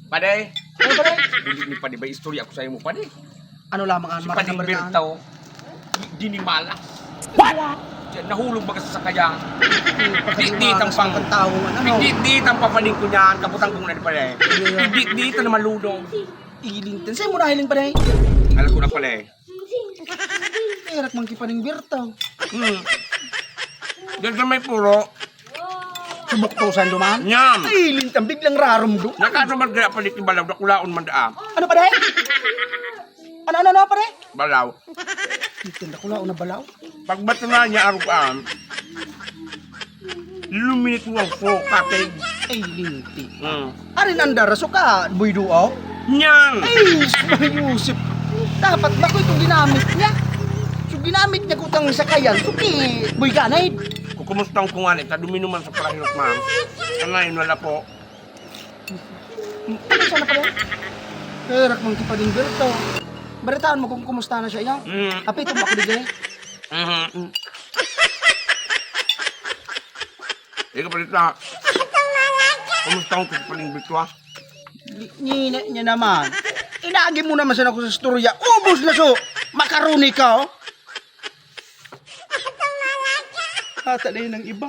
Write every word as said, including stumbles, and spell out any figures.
Pade, Ano, pare? Bulit ni Pade ba istorya ko sa imo, Pade? Ano lamang ang Si marang Pading na balita? Bertaw, di, di ni mala. Diyan, nahulog baga sa sakayan. Di, di, tampang. Ang tao, ano? Di, di, tampang paning ko niyan. Kabutang ko na ni Pade. Di, di, di, ito na malunong. Ilintan. Sa'yo mo nahiling, pare? Alam ko na, Pade. Erak man ki Pading Bertaw. Hmm. Diyan sa may puro. Subok to sa duman? Nyam. Ilintan. Biglang rarumdo. Nakasumad kaya Pade ki balaw, dakulaon man daa. Ano, pare? Ano, ano, ano, pare? Balaw. Itinda ko lang na balaw. Pagbato na niya, arugaan. Luminit mo ang po, kapig. Ay, linti. Hmm. Arin ang daraso ka, Boy Duaw? Nyan! Ay, Boy Yusuf. Dapat ba ko itong ginamit niya? So, ginamit niya kutang sakayan. So, ki, Boy Ganay. Kukumusta ang kungan, ita duminuman sa parahirap, ma'am. Kanay, wala po. Ano siya na pala? Erak man ki Pading Bertaw. Baritaan mo kung kumusta na siya, ya? Mm. Apito mo ako, digay. Mhm. Ikaw, Palita. Kumusta ang kakapaling bitwa? Nina niya naman. Inagi mo naman siya ako sa istorya. Ubos na so. Makaroni ka, oh. Ata na yun ang iba.